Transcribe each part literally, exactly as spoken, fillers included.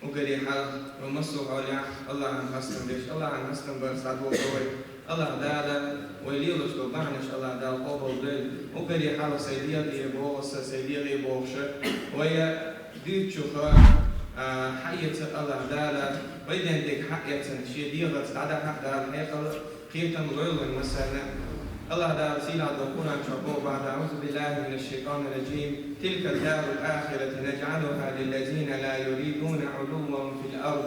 Уггаре хьалха вай массо а хьолехь АллахӀан хастам деш, АллахӀан хастам барца дӀадоху вай. АллахӀ Дала вай лелош долу бахьанаш АллахӀ Дала къобалдойла. Уггаре хьалха сайн дегӀе боху аса, сайн дегӀе бохуша, вай дуьйцучуха, а, хьаэца АллахӀ Дала, вай ден дерг хьаэцна, шен дегӀаца дӀадахьа Дала хьекъал кхетам лойла вайн массарна. АллахӀ Дала сийлахь долу Къуръан чохь боху бахьана: أعوذ بالله من الشيطان الرجيم. تلك الدار الآخرة نجعلها للذين لا يريدون علوا في الأرض.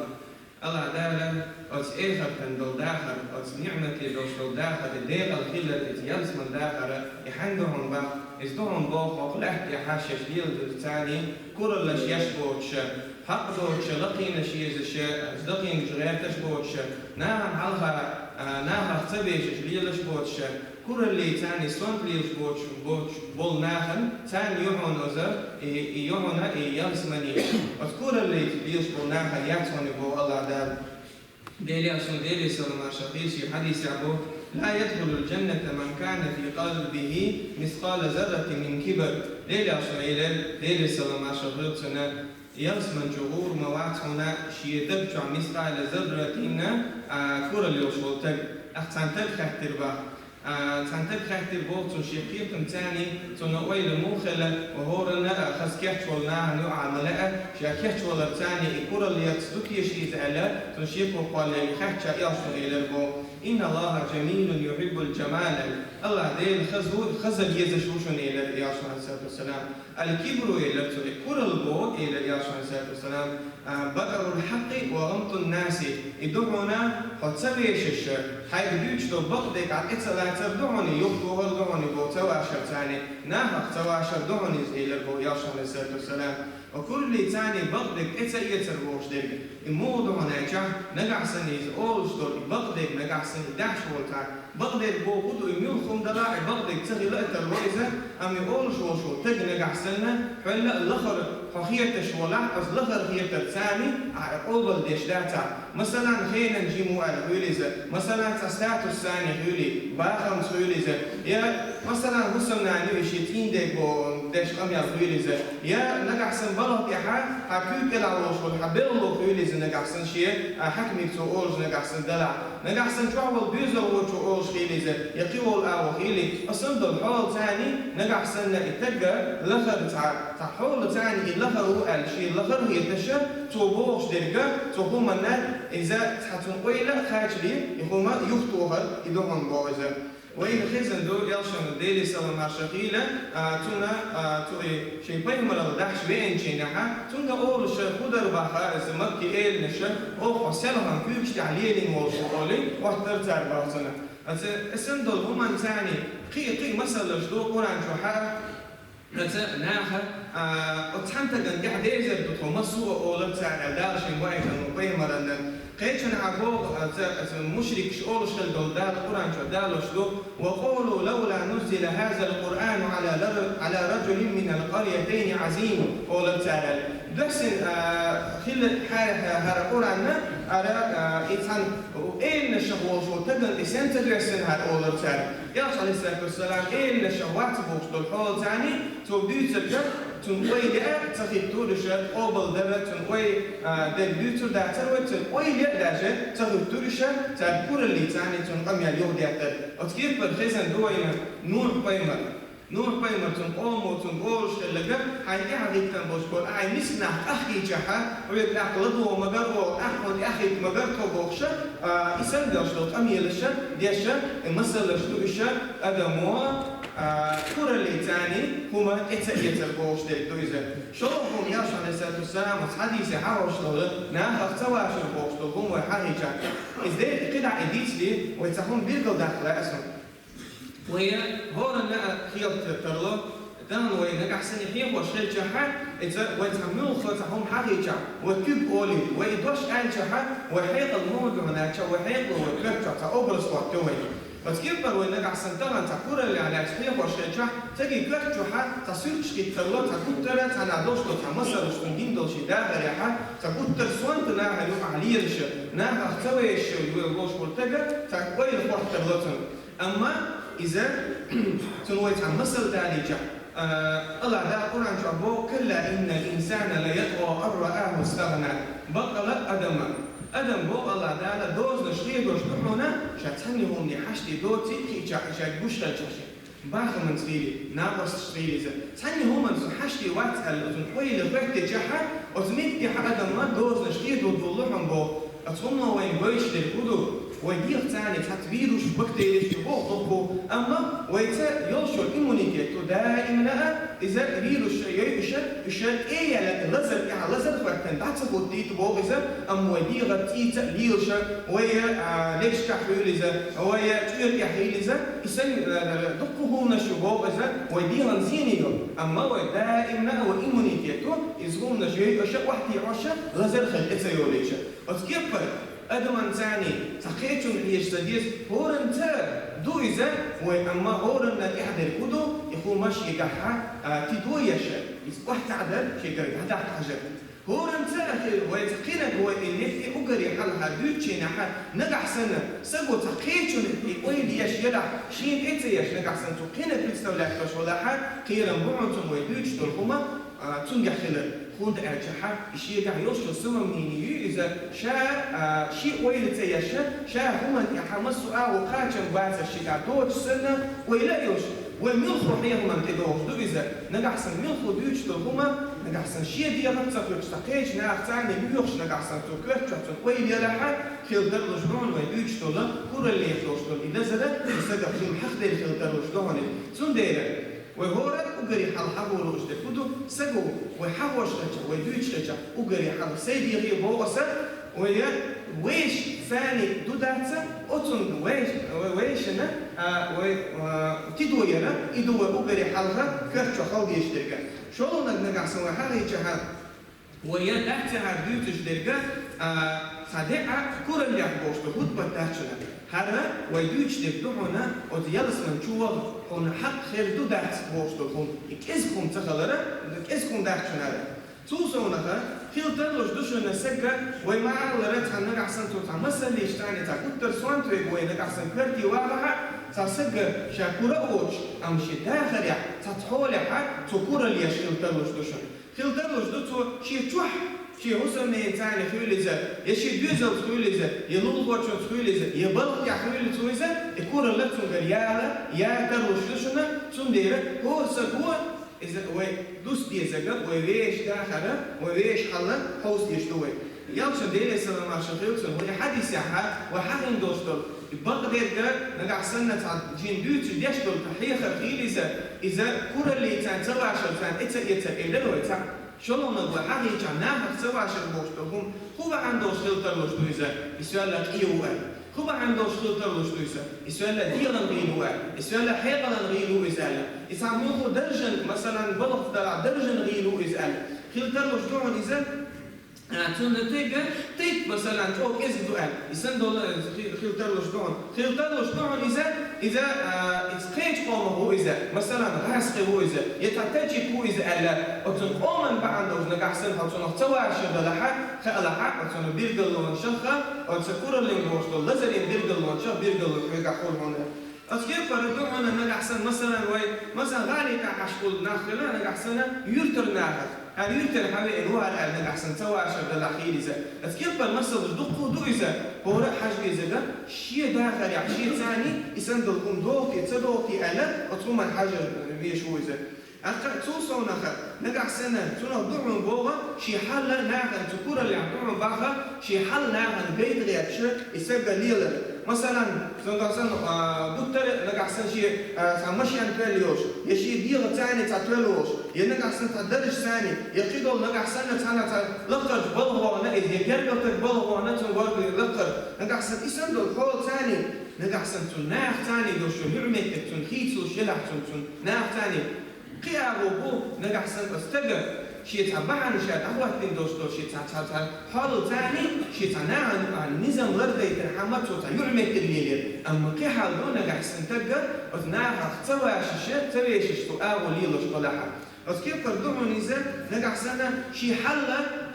АллахӀ Дала оцу эхартан долу дахар, оцу ниӀмате долуш долу дахар, и декъала хилар, иза ялсаман дахар, и хьанна ду хьуна боху, иза ду хьуна боху хӀокху лаьтта тӀехь шаьш леладелчарна, кураллаш еш боцуша, хьакъ доцуша, лакхийнаш езаша, лакхийнаш гӀерташ боцуша, нахана хьалха, а, нахах ца бешаш лелаш боцуша, кураллица царна сонта лелаш боцуш, боцуш болу нахана, царна ю хьуна иза, и, и ю хьуна и ялсамани. Оцу кураллица лелаш болу нахана яц хьуна боху АллахӀ Дала. Делан Элчано, Делера салам-маршалла хуьлда цунна, шен хьадисехь боху: لا يدخل الجنة من كان في قلبه مثقال ذرة من كبر. Делан Элчано элира, Делера салам-маршалла хуьлда цунна, ялсамани чу гӀур ма вац хьуна шен даг чохь мискъала зарратин, а, куралла йолуш волу стаг. Ахь цхьана стаг хаьттира боху. А, цхьана стаг хаьттира боху цунна шен кхетамца, цуьнан ойла муха хилла, хӀоранна а хаза кечвала нахана юкъахь ма лаьа, ша кечваларца и куралла ярца ду теша иза аьлла, цунна шеко кхоллаелла хаьттича, Элчано элира боху: إن الله جميل يحب الجمال. АллахӀ Дела хаза ву, хаза везаш ву шуна, элира Элчано, Ӏалайхиссалату вассалам. الكبر, элира цо, и куралла боху, элира Элчано, Ӏалайхиссалату вассалам, а, بطر الحق وغمط الناس. И ду хьуна хьо ца вешаш, хьайга дуьйцуш долу бакъдерг Ӏад тӀе ца лацар ду хьуна, юхатохар ду хьуна боху, ца вашарца, нахах ца вашар ду хьуна иза, элира боху Элчано, Ӏалайхиссалату вассалам. Ткъа кураллица бакъдерг тӀе ца эцар бохуш дерг, и муха ду хьуна аьлча, нагахь санна иза олуш долу и бакъдерг, нагахь санна и дахьаш волу цхьа бакъдерг боху ду, и муьлхха хӀума далахь а, и бакъдерг ца хилла а тарло иза, амма и олуш волуш волу стаг нагахь санна, хьол а лахара хьо хеташ волахь, оцу лахара хетарца ахь и къобалдеш дацахь. Масалан, хенан жима ву аьлла хуьлу иза, масалан, цхьа статусца хуьлу, бахамца хуьлу иза, я, масалан, хӀусамнана ю и шен цӀийнан дега боху деш къамел хуьлу иза, я нагахь санна балха тӀехь хьан куьйга кӀелахь волуш волу хьан белхало хуьлу иза нагахь санна шен, а, хьаькамиг цо олуш нагахь санна далахь. Нагахь санна чохь волу доьзалхочо олуш хуьлу иза, я кхин волу агӀо хуьлу, аса долу хьолаца нагахь санна и стаг лахара цхьа, цхьа хьолаца и лахара ву аьлла, шен лахара хеташ, цо бохуш дерг, цу хӀуманна иза цхьа цуьнан ойла а кхачале, и хӀума юхатохар и ду хьуна боху иза. Вайна хезна ду, Элчано, Делера салам-маршалла хуьлда цунна, а, цо и шен пайхамаралла дахьаш веанчу хенахь, цуьнга олуш хӀун дара боху иза Маккин эланаша, оха хьо селхана куьйгаш тӀехь лелийна волуш ву олий, хоттура цара боху цунна. Аса, аса долу хӀуманца кхин а, кхин а масалаш ду Къуръан чохь, аса наха, а, оцу цхьана стагана тӀехь дезар ду тхо массо а, олура цара, Дала шен ваийтина пайхамарна. Кхечанхьа боху, а, ца, ца мушрикаш олуш хилла долу Дала Къуръан чохь далош ду: وقالوا لولا نزل هذا القرآن على لر-، على رجل من القريتين عظيم, олура цара. Доьссина, а, хилла хьара, хьара Къуръан, ара, а, и цхьана эланашах волуш волу стагана и сенца доьссина хьара, олура цара. Элча, Ӏалайхиссалату вассалам, эланашах вац бохуш долу хьолаца цо дуьйцург, цуьнан ойла а ца хӀиттора уьш, къобалдара цуьнан ой, а, дерг дуьйцур дацара вай, цуьнан ойла а даже ца хӀиттора уьш, цара кураллица цуьнан къамел юхадеттара. Оцу кепара хезна ду вайна Нухь-пайхамар. Нухь-пайхамар, цуьнан къомо цуьнга олуш хилларг, хьайн тӀаьхьахӀиттина болуш болу хьайн миска нах къахкхийчахь, хьоьга тӀаккха ладогӀа магар, оха тӀаккха хьуна тӀаьхьахӀитта магар тхо бохуш, а, и санна долуш долу къамелаш деш, и масалаш ду уьш, адамо, а, кураллица хӀума тӀе ца эцар бохуш дерг ду иза. ШолгӀа хӀума, Элча, Ӏалайхиссалату вассалам, оцу хьадисехь хьахош долу, нахах ца вашар бохуш долу хӀума вай хьахийчахь. Иза дерриг кхидӀа и дицле, вай цхьа хӀума билгалдаккха лаьа суна. Вай хӀоранна а хьекъал тарло, тахана вай нагахь санна хьехош хилчахь, иза вай цхьа муьлхха цхьа хӀума хьахийчахь, вай куьг олий, вай и дош аьлчахь, вай хьекъал муха ду хьуна аьлча, вай хьекъало вай коьрта чохь цхьа образ хӀоттайо вай. Оцу кепара вай нагахь санна тахана цхьа кураллехь лаьцна хьехош хилчахь, стеган коьрта чохь цхьа суьрташ хӀиттарло, цхьа гуттара а цхьанхьа долуш долу цхьа масалаш, цуьнан гина долу шен дахарехь, цхьа гуттара а сонта нахана юкъахь лелаш, нахах ца вешаш волуш волу стаг цхьа ойла хӀоттарло цунна. Амма иза цунна вай цхьа масал далийчахь, АллахӀ Дала Къуръан чу боху: «كلا إن الإنسان ليطغى أن رآه استغنى». Бакъала адам, адам боху АллахӀ Дала, дозанаш хедош ду хьуна, ша цхьанна хӀумане хьашт доций, кхечахь ша гуш хилчахь ша. Бахаманца хили, накъосташца хили иза. Цхьанна хӀуманца хьашт вац аьлла, оцунна ойла хӀоьттичахьа, оцу меттехьа адамна дозанаш хедо долу хьуна боху. Оцу хӀумано вайна гойтуш дерг хӀун ду? Вай дегӀаца цхьацца вирусаш, бактерияш ю боху дуккха, амма вайца йолуш йолу иммунитет ду даимна а, иза вирусаш йойуша, уьш тӀе а яьлла, лазар тӀехь лазар хӀоьттина дӀа ца хӀуттийта боху иза, амма вай дегӀаца цӀийца а лелаша, вай, а, лечкахь хуьлу иза, вай чӀоьра тӀехь хуьлу иза, и санна, а, дуккха хӀуманаш ю боху иза, вай дегӀан зене йолу. Амма вай даимна а вай иммунитет ду, иза хӀуманаш йойуша, охьатиӀоша, лазар хила тӀе ца йолийша. Оцу кеппара адаман царний цхьа кхечунна хьежа ца деза, хӀоранца ду иза, вай, амма хӀоранна тӀехь дерг хӀун ду, и хӀума шегахьа, а, тидо еш, иза охьатаӀадар шегара дӀадаккха хьажар. ХӀоранца а хир вай цхьа кхинаг вай и метте уггаре хьалха дуьйцучу хенахьа, нагахь санна, саго цхьа кхечунна и ойла еш елахь, шена тӀе ца еш, нагахь санна цу кхинаг представлять деш валахьа, кхерам бу хьуна цунна вай дуьйцуш долу хӀума, а, цуьнгахь хилар, хӀунда аьлча хьан и шегахь йолуш йолу самомнение ю иза, ша, а, шен ойла ца еш, ша хӀуманна тӀехь массо а агӀо кхачам бацар шегахь доцуш санна, ойла а йолуш, вай муьлхха хьехаман тӀе догӀуш ду иза. Нагахь санна муьлхха дуьйцуш долу хӀума, нагахь санна шен дегӀаца ца хуьлуш, цхьа кхечу нахаца царна лоьхуш, нагахь санна цу коьртачохь цунна ойла елахьа, хила тарлуш ду хьуна вай дуьйцуш долу, кураллех долуш долу и лазар, и сагах хила хьахделла хила тарлуш ду хьуна. Цундела вай хӀора а уггаре хьалха хьахо лууш дерг хӀун ду, саго вай хьахош хилча, вай дуьйцуш хилча, уггаре хьалха сайн дегӀе боху аса, вай вешан царний ду дац, оцунна вай, вай вешана, а, вай, а, тидо яра, и ду вай уггаре хьалха коьртачохь хила дезаш дерг. ШолгӀаниг нагахь санна вай хьахийчахьа, вай я дац хӀара дуьйцуш дерг, а, цхьа деа кураллех бохуш ду хутбат дац шуна. ХӀара вай дуьйцуш дерг ду хьуна, оцу ялсамани чу ваха хьуна хьакъ хир ду дац бохуш долу хӀума. И кӀезиг хӀума ца хилара, кӀезиг хӀума дац шуна хӀара. Цул совнаха, хила тарлуш ду шуна сага, вай ма-аллара, цхьа нагахь санна цо цхьа масаллиш царна цхьа гуттар сонта вега вай нагахь санна коьрте вахахьа, цхьа сага ша кура а воцуш, амма шен дахарехь, цхьа цхьолехьа, цо куралла еш хила тарлуш ду шуна. Хила тарлуш ду цо шен чохь, шен хӀусамненца хуьлу иза, я шен доьзалца хуьлу иза, я лулахочунца хуьлу иза, я балха тӀехь хуьлу цо иза, и куралла цуьнгара яла, я тарлуш ду шуна, цундела хӀора саго иза вай дус дезарг, вай вешан дахар, вай вешан хьал хьовса дезаш ду вай. Элчан, Делера салам-маршалла хуьлда цунна, вай хьадисехь вай хьахийна долуш долу, и бакъдерг нагахь санна цхьа жин дуьйцуш деш долу хьехар хуьлу иза, иза кураллица ца вашар царна тӀе ца эцар элира вай цхьаъ. ШолгӀаниг вай хьахийчахь нахах ца вашар бохуш долу хӀума, хӀун бахьана долуш хила тарлуш ду иза, и соьлла къе ву аьлла. ХӀун бахьана долуш хила тарлуш ду иза, и соьлла дегӀан гӀийла ву аьлла, и соьлла хьекъалан гӀийла ву иза аьлла. И цхьа муьлхха даржан, масалан, балхах далахь даржан гӀийла ву иза аьлла. Хила тарлуш ду хьуна иза, а, цунна тайга, тайп, масалан, чӀогӀа кӀезиг ду аьлла. И санна долу, э, хи-, хила тарлуш ду хьуна. Хила тарлуш ду хьуна иза, иза, а, иза кхечу къомах ву иза, масалан, гӀазкхи ву иза, я цхьа таджик ву иза аьлла, оцунна къоман бахьана долуш нагахь санна хьо цунах ца вашар далахьа, хаалахьа, оцунна билгалонашха, оцу кураллин бохуш долу лазарин билгалонашха билгало хьоьгахь хуьлу хьуна. Оцу кепара ду хьуна нагахь санна, масалан, вай, масалан, гӀали тӀехь Ӏаш волу нах хила нагахь санна, юьртара нахах. ХӀара юьртара хьан веана ву хӀара аьлла нагахь санна ца вашар далахь хила иза. Оцу кепара масалаш дуккха ду иза, хӀора а хьажа везарг, шен дахарехь, шен царний, и санна долу хӀума догӀу те, ца догӀу те аьлла, оцу хӀуманна хьажа везаш ву иза. ТӀаккха цул совнаха, нагахь санна, цунах ду хьуна боху, шен хьал нахана цу кураллехь ду хьуна баха, шен хьал нахана гайта гӀерташ, и сага лелар. Масалан, цуьнгахь санна, а, гуттара а нагахь санна шен, а, цхьа машен тоьлла йолуш, я шен дегӀа царний цхьа тоьлла волуш, я нагахь санна цхьа дарж царний, я кхидолу нагахь санна цхьана цхьа лакхарчу балха вахана иза, я гергалтарчу балха вахана цуьнан ворхӀе лакхара, нагахь санна и санна долу хьол царний, нагахь санна цуьнан наха царний долуш йолу юьртметтиг цуьнан хийцалуш елахь цуьнан, цуьнан наха царний. Кхин агӀо бу, нагахь санна оцу стага шен цхьа бахьана ша дӀахӀоттийна долуш долу шен цхьа, цхьа, цхьа хьол царний, шен цхьа нахана, а, низам лардайтархьама цо цхьа юьртметтиг лелийра, амма кхин хьал ду нагахь санна стага оцу нахах ца вашаш, ца вешаш цо агӀо лелош балахьа. Оцу кепара ду хьуна иза, нагахь санна шен хьал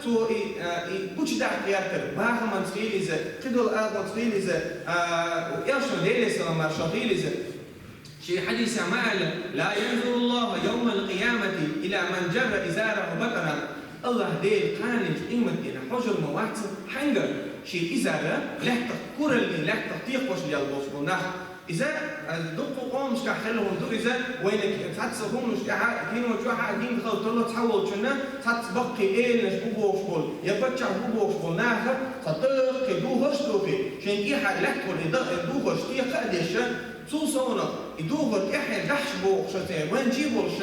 цо и, а, и гучудаккха гӀертар, бахаманца хила иза, кхидолу агӀонца хила иза, а, Элчан, Делера салам-маршалла хуьлда цунна, хила иза. Ший хьадисехь ма аьлла: «لا ينظر الله يوم القيامة إلى من جر إزاره بطرا». АллахӀ Дела кханенчу къематдийнахь хьожур ма вац хьаьнга шен изар лаьттах, кураллин лаьттах текхош лелла болуш болу нах. Иза, а, дуккха къомашкахь хилла хӀума ду иза, вайниг цхьацца хӀуманаш тӀехь, кино чохь а, гингахала тарло цхьаволчунна, цхьацца баккхий эланаш бу бохуш болу, я паччахь бу бохуш болу наха, цхьа даккхий духарш а духий, шайн тӀехьа лаьттахула и да-, и духарш текха а деш, цул совнах, и духар тӀаьхье дахьаш бохуш, оцу вайн чий болуш,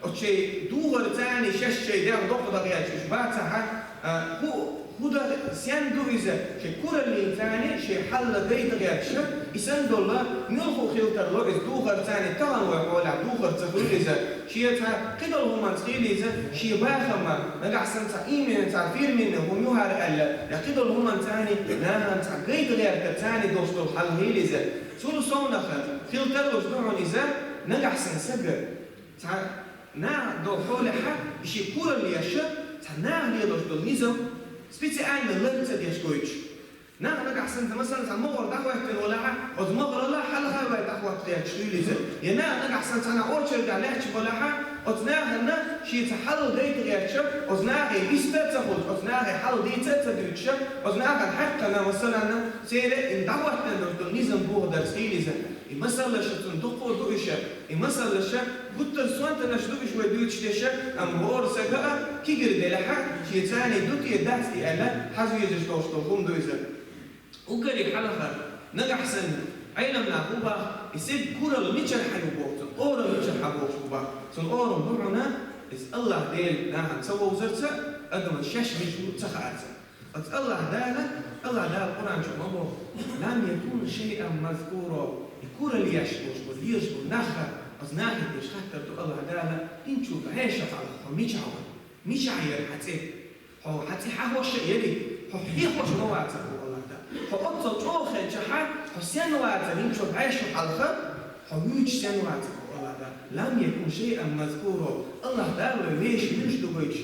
оцу шайн духарца царний шаьш шайн дегӀ доккха дагӀаьлча уьш бацахьа, а, хӀу, хӀу дан, сен ду иза, шайн кураллин царний шайн хьал гайта гӀерташ, и санна долу, муьлхха хила тарло иза духарца царний тахана вай хьолехь духар ца хуьлу иза, шен цхьа кхидолу хӀуманца хийла иза, шен бахамма, нагахь санна цхьа именно, цхьа фирменный хӀума ю хӀара аьлла, я кхидолу хӀуманца царний нахана цхьа гайта гӀертар царний долуш долу хьал хийла иза. Цул совнаха хила тарлуш ду хьуна иза, нагахь санна сага цхьа наха долу хьолехьа, и ши куралла еш, цхьа наха лелош долу низам специально лар ца деш гойтуш. Наха нагахь санна, масала, цхьа могӀара дӀахӀоьттина валахьа, оцу могӀаралла хьалха вай дӀахӀотта гӀерташ дуьйлица. Я наха нагахь санна цхьана очередехь лаьтташ валахьа, оцу нахана шен цхьа хьал гайта гӀерташ, оцу нахе виста а ца хуьлуш, оцу нахе хьал дийца а ца дуьйцуш, оцу нахана хьаькхна, масалана, церан и дӀахӀоьттина долу низам боху дарца хийлиза. И масаллаша цунна дуккха а ду иша, и масаллаша гуттар а сонтанаш ду иша вай дуьйцуш деша, амма хӀора сага а кигира делахьа, шен царний ду те дац те аьлла, хьажа везаш долуш долу хӀума ду иза. Уггаре хьалха, нагахь санна, Ӏелам нах хӀун баха, и сага куралла мичара хьан ю боху, цунна орам мичара хьан бохуш хӀун баха. Цунна орам бу хьуна, иза АллахӀ Дела нахана ца вовзарца, адаман шаьш мича ву ца хаарца. Оцу АллахӀ Дала, АллахӀ Дала Къуръан чу ма боху: «Лам якун шайъан мазкуро». И куралла еш болуш бу, лелаш бу нах, оцу нахе деш хаттар ду АллахӀ Дала: «ХӀинца бӀе шо хьалха хьо мичахь вара? Мичахь яра хьан цӀе? Хьо хьан цӀе хьахош а яри, хьо хьехош ма вацара бу АллахӀ Дала. Хьо оццул чӀогӀа хилчахьа, хьо сен вацара, хӀинца бӀе шо хьалха, хьо вуьйцуш сен вацара бу АллахӀ Дала. Лам якун шайъан мазкуро». АллахӀ Дала вай вешан муьлш ду гойтуш.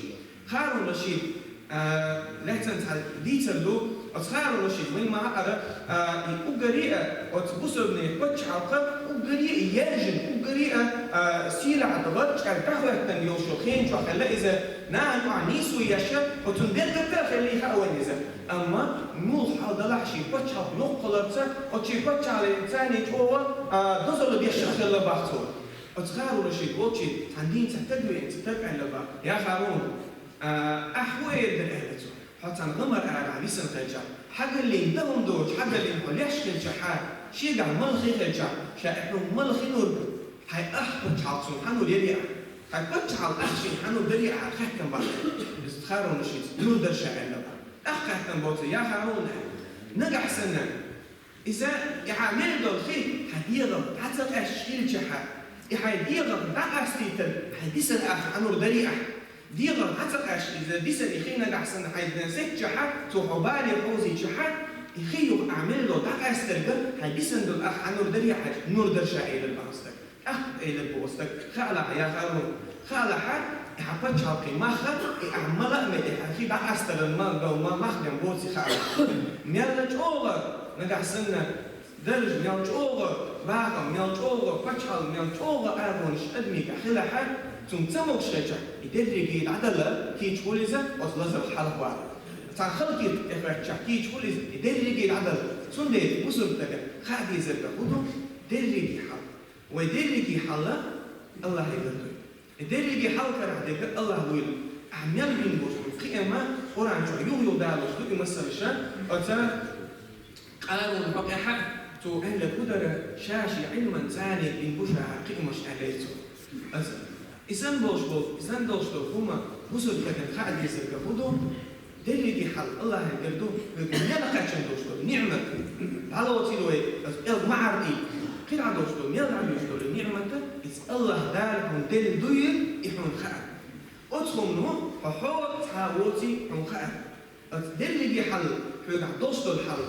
Харун-Рашид, а, лаьцна цхьа дийцар ду, оцу Харун-Рашид, вайн ма хаьара, а, и уггаре а, оцу бусурбанийн пачхьалкха уггаре а яьржина, уггаре а, а, сийлахь а гӀарчӀаьрга дӀахӀоьттина йолуш йолу хен чохь хилла иза, нахана юкъахь нийсо еш, оцунна бергатта а хилла хаьа вайна иза. Амма муьлхха хьал далахь шен пачхьалкх йоккхаларца, оцу шен пачхьалкхе царний чӀогӀа, а, дозалла деш а хилла бах цо. Оцу Харун-Рашид волчу цхьана дийнахь цхьа стаг веана, цхьа стага аьлла бах: «Я Харун, а, ахь хӀун эр дара?» — аьлла цо. «Хьо цхьана гӀамар арахь висина хилчахь, хьагаллин дан хӀума доцуш, хьагаллин хьо леш хилчахьа, шегахь малхе хилчахь, ша и хьуна малхе нур ду, хьайн ахь пачхьалкх суна хьан нур яри ахь? Хьайн пачхьалкх ахь шена хьан нур дари ахь?» — хаьттина бах. Иза Харун-Рашида нур дара ша аьлла бах. ТӀаккха хаьттина боху цо: «Я Харун, нагахь санна, иза, и хьан мел долу хи хьан дегӀах дӀа ца къаьсташ хилчахьа, и хьайн дегӀах дӀакъастийтар хьайн дисана ахь хьан нур дари ахь? ДегӀах дӀа ца къаьсташ иза дисана и хи нагахь санна хьайн сецчахьа, цо хьо бале хьовзийчахьа, и хи юха ахь мел долу дӀакъаьстарга хьайн дисана долу ахь хьан нур дари ахь?» — нур дара ша элира бах стага. ТӀаккха элира боху стага: «Хаалахь, я Харун, хаалахьа, и хьан пачхьалкхийн мах а, и ахь мала а мел, и хьан хи дӀакъастаран ма-, ма-, мах бен боций хаалахь. Мелла чӀогӀа нагахь санна дарж, мел чӀогӀа бахам, мел чӀогӀа пачхьалкх, мел чӀогӀа агӀонаш адамига хилахьа, цунна ца могуш хилчахь, и дерриге дӀадала кийча хуьлу иза, оцу лазарх хьалхавала. Цхьана хала кийртиг тӀехӀоьттичахь кийча хуьлу иза, и дерриге дӀадала. Цундела бусург стага хаа дезарг хӀун ду? Дерриге хьал». Вай дерриге хьал АллахӀе гар ду. И дерриге хьал карахь дерг АллахӀ вуйла. Ахь мел бина болуш ду кхиамма, Къуръан чохь юха-юха далош ду и масалша, оцу Къарун хьокъехь, цо аьлларг хӀун дара, ша шен Ӏилман царний бина бу ша кхиамаш аьлла цо. Аса, и санна болуш болу, и санна долуш долу хӀума бусург стагана хаа дезарг хӀун ду? Дерриге хьал АллахӀе гар ду, вайга мел кхаьчна долуш долу ниӀмат. ДӀалоцийла вай, аса кӀел ма-Ӏар и. Кхин дӀа долуш долу, мел дӀа долуш долу ниӀмат, иза АллахӀ Дала хьуна делла дуй, и хьуна хаьа. Оцу хӀумано хьо хьо цхьа воций хьуна хаьа. Оцу дерриге хьал, хьоьгахь долуш долу хьал.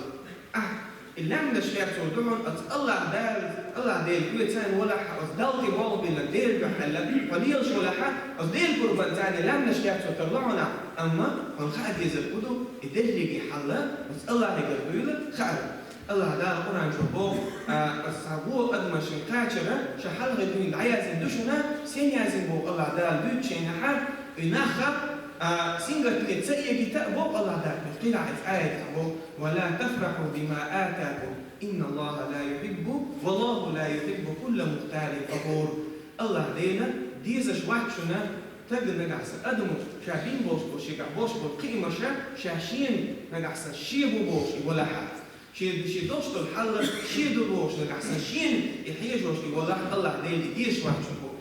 Ахь и лаьмнаш херцор ду хьуна, оцу АллахӀ Дала, АллахӀ Дела хьоьца валахь, оцу Далла тӀе болх биллина Делан дуьхьа аьлла, хьо лелаш валахь, оцу Делан пурбанца лаьмнаш херцор тарло хьуна, амма хьуна хаа дезарг хӀун ду, и дерриге хьал оцу АллахӀе гар дуйла хаьа. АллахӀ Дала Къуръан чу боху, а, аса вон адамашна кхачара, ша хьалхе дуьйна дӀаяздина ду шуна, сен яздина боху АллахӀ Дала дуьйцучу шайнахьа, и нахха, а, сингаттаме ца эгийта а боху АллахӀ Дала, кхидӀа иза аят боху: «Ва ла тафраху бима атакум, инна Аллаха ла юхиббу, валлаху ла юхиббу кулла мухталин фахур». АллахӀ Дела дезаш вац шуна, тагна нагахь сан адамо ша бина болуш болу, шегахь болуш болу кхиамаша, ша шена нагахь сан шен бу бохуш и валахьа. Шен, шен долуш долу хьал шен ду бохуш нагахь сан шена и хьежош и валахь, АллахӀ Дела и дезаш вац шуна боху.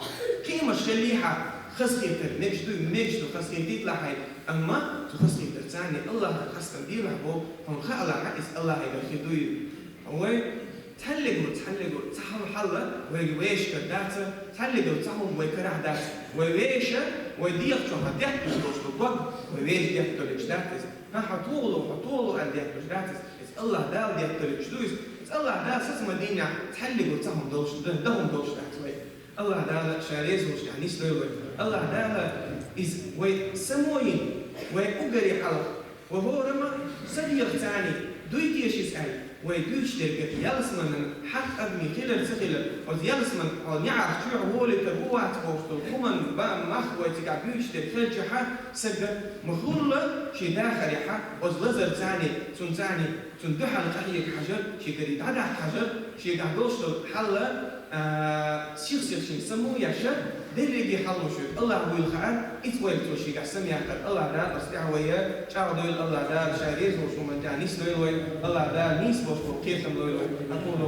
Кхиамаш хиллехьа, хазахетар мегаш ду, мегаш ду, хазахетийта лахьай. Амма цу хазахетарца АллахӀан хастам делахь боху, хьуна хаалахьа, иза АллахӀегара хир дуй. Вай цхьаьллигур, цхьаьллигур, цхьа хьал, хьал вайга вешкара дац, цхьаьллигур цхьа хӀума вай карахь дац. Вай веша, вай дегӀа чохь детталуш долуш ду дог, вай веша детталуш дац иза. ХӀан, хьо тохало, хьо тохало аьлла детталуш дац иза. Иза АллахӀ Дала детталуш ду иза. Иза АллахӀ Дала саца ма дийнехь, цхьаьллигур цхьа хӀума долуш, дан, дан хӀума долуш дац вай. АллахӀ Дала ша реза волуш тӀехь нисдойла вай. АллахӀ Дала иза вай само йина, вай уггаре хьалха, вай хӀорамма са дегӀаца дуй теша иза аьлла, вай дуьйцуш дерг ялсаманан хьакъ адамийн хилар ца хилар, оцу ялсаман хьо неӀарх чоьхьа волуьйтур ву вац бохуш долу хӀуманан ба-, мах вай цигахь буьйцуш дерг хилчахьа, сага ма хуьллу шен дахарехьа, оцу лазарца, цунца, цунна дуьхьал къахьега хьажар, шегара дӀадаккха хьажар, шегахь долуш долу хьал, а, сих-сих шен само еш, дерриге хьалмаш верг АллахӀ вуйла хаьара, иза вайга цо шегахь самаяккхар АллахӀ Дала оцу тӀехь вай чӀагӀдойла, АллахӀ Дала ша реза волчу хӀуманна тӀехь нисдойла вай, АллахӀ Дала нийса болуш болу кхетам лойла вай. أقول